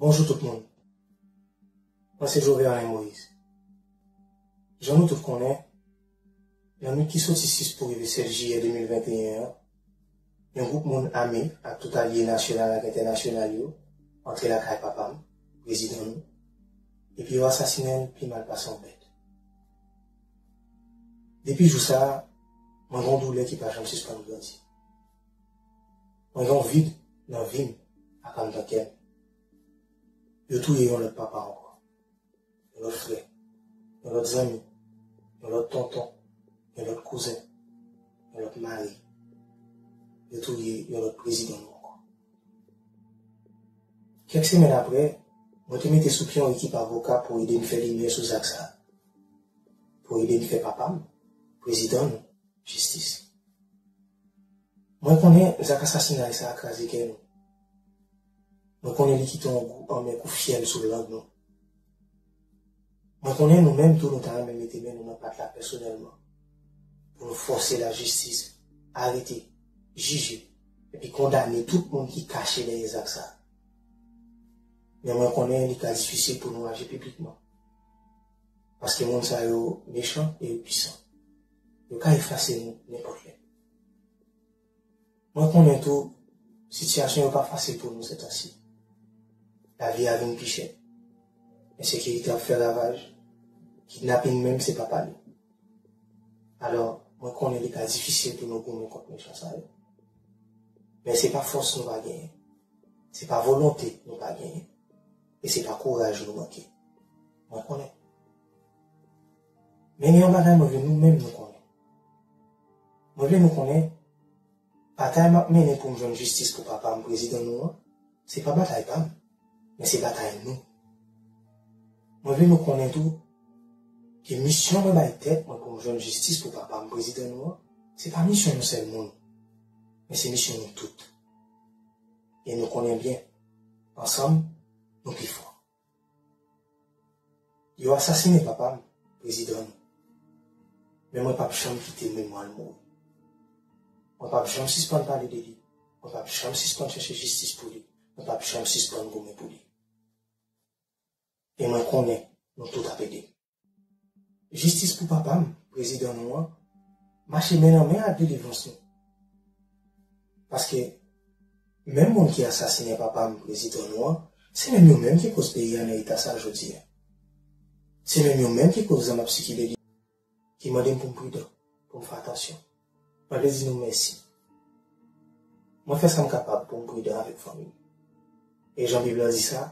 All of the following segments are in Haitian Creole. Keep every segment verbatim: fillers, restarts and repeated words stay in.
Bonjou tout moun. Mwen se Joverlin Moïse. Jan nou tout konnen, nan nwit ki soti sis pou rive sèz jiyè de mil venteyen an, yon gwoup moun ame ak tout alye nasyonal ak entènasyonal yo antre lakay papa m, prezidan nou, epi yo asasinen l pi mal pase yon bèt. Depi jou sa a, mwen gen yon doulè ki pa janm sispann grandi. Mwen gen yon vid nan vi m ak anndan kè m. Yo touye yon lòt papa ankò, yon lòt frè, yon lòt zanmi, yon lòt tonton, yon lòt kouzen, yon lòt mari. Yo touye yon lòt prezidan nou ankò. Kèk semèn apre, mwen te mete sou pye yon ekip avoka pou ede n fè limyè sou zak sa a, pou ede n fè papa m, prezidan nou, jistis. Mwen konnen zak asasinay sa a kraze kè nou. Mwen konnen li kite yon gou anmè kou fyèl sou lang nou. Mwen konnen nou menm tou nou ta renmen mete men nou nan pat la pèsonèlman pou nou fòse lajistis arete, jije, epi kondane tout moun ki kache dèyè zak sa a. Men mwen konnen li ka difisil pou nou aji piblikman. Paske moun sa yo mechan e yo pwisan. Yo ka efase nou nenpòt lè. Mwen konnen tou, sitiyasyon yo pa fasil pou nou sètansi. Lavi a vin pi chè. Ensekirite ap fè ravaj. Kidnaping menm se pa pale. Alò, mwen konnen li ka difisil pou nou goumen kont mechan sa yo. Men se pa fòs nou pa genyen. Se pa volonte nou pa genyen. E se pa kouraj nou manke. Mwen konnen. Men gen yon bagay mwen vle nou menm nou konnen. Mwen vle nou konnen, batay m ap mennen pou m jwenn jistis pou papa m, prezidan nou an, se pa batay pa m, men se batay nou. Mwen vle nou konnen tou ke misyon mwen bay tèt mwen pou m jwenn jistis pou papa m, prezidan nou an, se pa misyon yon sèl moun, men se misyon nou tout. E nou konnen byen, ansanm, nou pi fò. Yo asasinen papa m, prezidan nou. Men mwen p ap janm kite memwa l mouri. Mwen p ap janm sispann pale de li. Mwen p ap janm sispann chèche jistis pou li. Mwen p ap janm sispann goumen pou li. E mwen konnen nou tout ap ede m. Jistis pou papa m, prezidan nou an, mache men nan men ak delivrans nou. Paske menm moun ki asasinen papa m, prezidan nou an, se menm yo menm ki koz peyi a nan eta sa jodi a. Se menm yo menm ki koz zam ap sikile li, ki mande m pou m pridan, pou m fè atansyon. Mwen vle di nou mèsi. Mwen fè sa m kapab pou m pridan avèk fanmi m. E jan Bib lan di sa,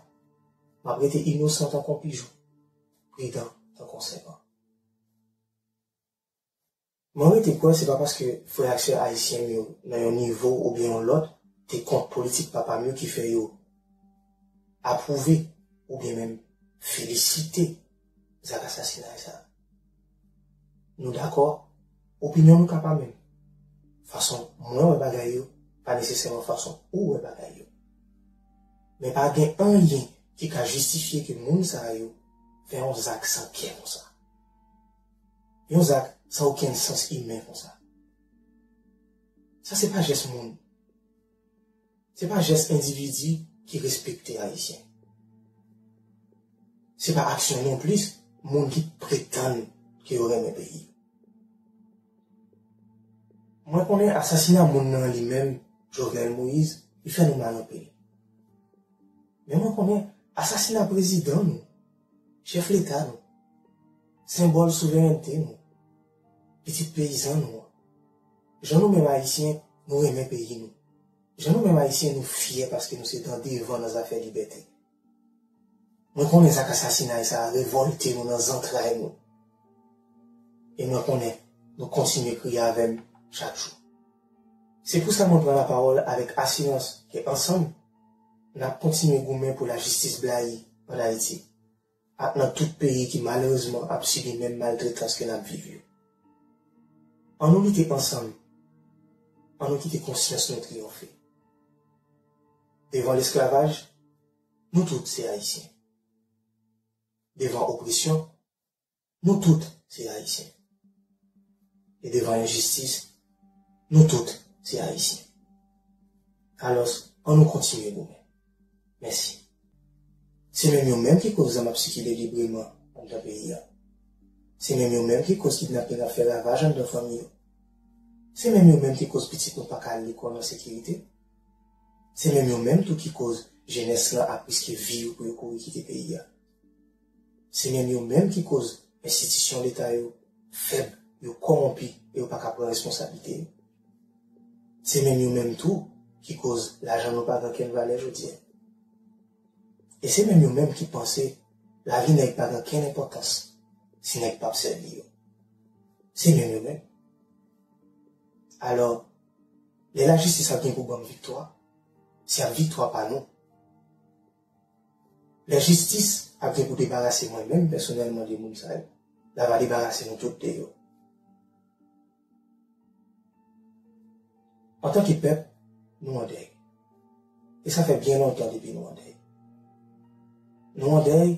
m ap rete inosan tankou yon pijon, pridan tankou yon sèpan. Mwen rete kwè se pa paske frè ak sè ayisyen m yo nan yon nivo oubyen yon lòt te kont politik papa m yo ki fè yo apwouve oubyen menm felisite zak asasinay sa a. Nou dakò, opinyon nou ka pa menm. Fason mwen wè bagay yo pa nesesèman fason ou wè bagay yo. Men pa gen anyen ki ka jistifye ke moun sa yo fè yon zak san kè konsa. Yon zak san okenn sans imen konsa. Sa se pa jès moun. Se pa jès endividi ki respekte Ayisyen. Se pa aksyon nonplis moun ki pretann ke yo renmen peyi yo. Mwen konnen asasina moun nan li menm, Jovenel Moïse, li fè nou mal anpil. Men mwen konnen asasina prezidan nou, chèf leta nou, senbòl souverènte nou, pitit peyizan nou an. Jan nou menm Ayisyen, nou renmen peyi nou. Jan nou menm Ayisyen, nou fyè paske nou se dan devan nan zafè libète. Mwen konnen zak asasinay sa a revòlte nou nan zantray nou. E mwen konnen nou kontinye kriye avè m chak jou. Se pou sa mwen pran lapawòl avèk asirans ke ansanm, n ap kontinye goumen pou lajistis blayi ann Ayiti ak nan tout peyi ki malerezman ap sibi menm maltretans ke n ap viv yo. Ann nou lite ansanm, ann nou kite konsyans nou triyonfe. Devan lesklavaj, nou tout se Ayisyen. Devan opresyon, nou tout se Ayisyen. E devan enjistis, nou tout se Ayisyen. Alòs, ann nou kontinye goumen. Mèsi. Se menm yo menm ki koz zam ap sikile libreman anndan peyi a. Se menm yo menm ki koz kidnaping ap fè ravaj anndan fanmi yo. Se menm yo menm ki koz pitit nou pa ka al lekòl an sekirite. Se menm yo menm tou ki koz jenès lan ap riske vi yo pou yo kouri kite peyi a. Se menm yo menm ki koz enstitisyon leta yo fèb, yo kòwonpi e yo pa ka pran responsablite yo. Se menm yo menm tou ki koz lajan nou pa gen okenn valè jodi a. E se menm yo menm ki panse lavi nèg pa gen okenn enpòtans si nèg p ap sèvi yo. Se menm yo menm. Alò, lè lajistis ap gen pou ban m viktwa, se ap viktwa pa nou. Lè jistis ap gen pou debarase mwen menm pèsonèlman de moun sa yo, l ava debarase nou tout de yo. Antanke pèp, nou an dèy. E sa fè byen lontan depi nou an dèy. Nou an dèy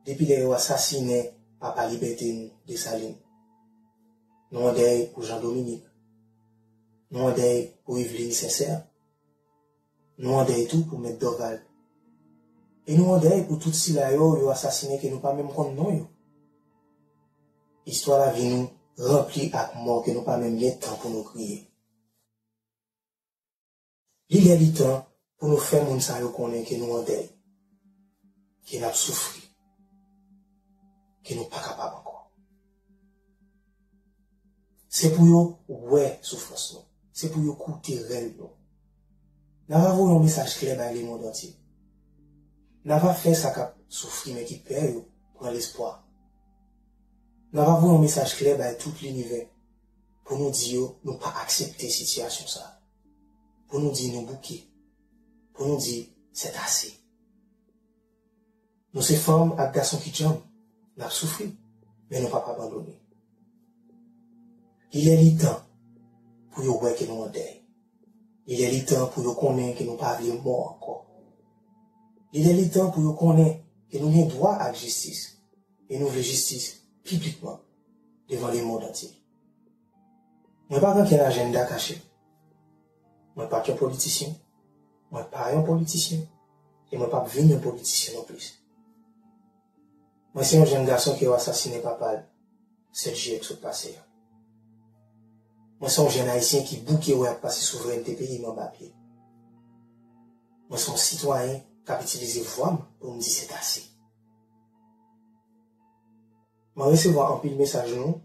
depi lè yo asasinen papa libète nou, Desalin. Nou an dèy pou Jan Dominik. Nou an dèy pou Yvelin Sensè. Nou an dèy tou pou Mèt Dòval. E nou an dèy pou tout sila yo yo asasinen ke nou pa menm konn non yo. Istwa lavi nou ranpli ak mò ke nou pa menm gen tan pou nou kriye. Li lè li tan pou nou fè moun sa yo konnen ke nou an dèy, ke n ap soufri, ke nou pa kapab ankò. Se pou yo wè soufrans nou. Se pou yo koute rèl nou. N ava voye yon mesaj klè bay lemonn antye. N ava fè sa k ap soufri men ki pè yo pran lespwa. N ava voye yon mesaj klè bay tout linivè pou nou di yo nou pa aksepte sitiyasyon sa a. Pou nou di nou bouke. Pou nou di c'est assez. Nou se fanm ak gason ki djanm, n ap soufri, men nou p ap abandone. Li lè li tan pou yo wè ke nou an dèy. Li lè li tan pou yo konnen ke nou pa vle mò ankò. Li lè li tan pou yo konnen ke nou gen dwa ak jistis, e nou vle jistis piblikman devan lemonn antye. Mwen pa gen okenn ajanda kache. Mwen pa t yon politisyen. Mwen pa yon politisyen. E mwen p ap vin yon politisyen nonplis. Mwen se yon jèn gason ke yo asasinen papa l sèt jiyè k sot pase a. Mwen se yon jèn ayisyen ki bouke wè y ap pase souvrènte peyi m anba pye. Mwen se yon sitwayen k ap itilize vwa m pou m di c'est assez. Mwen resevwa anpil mesaj nou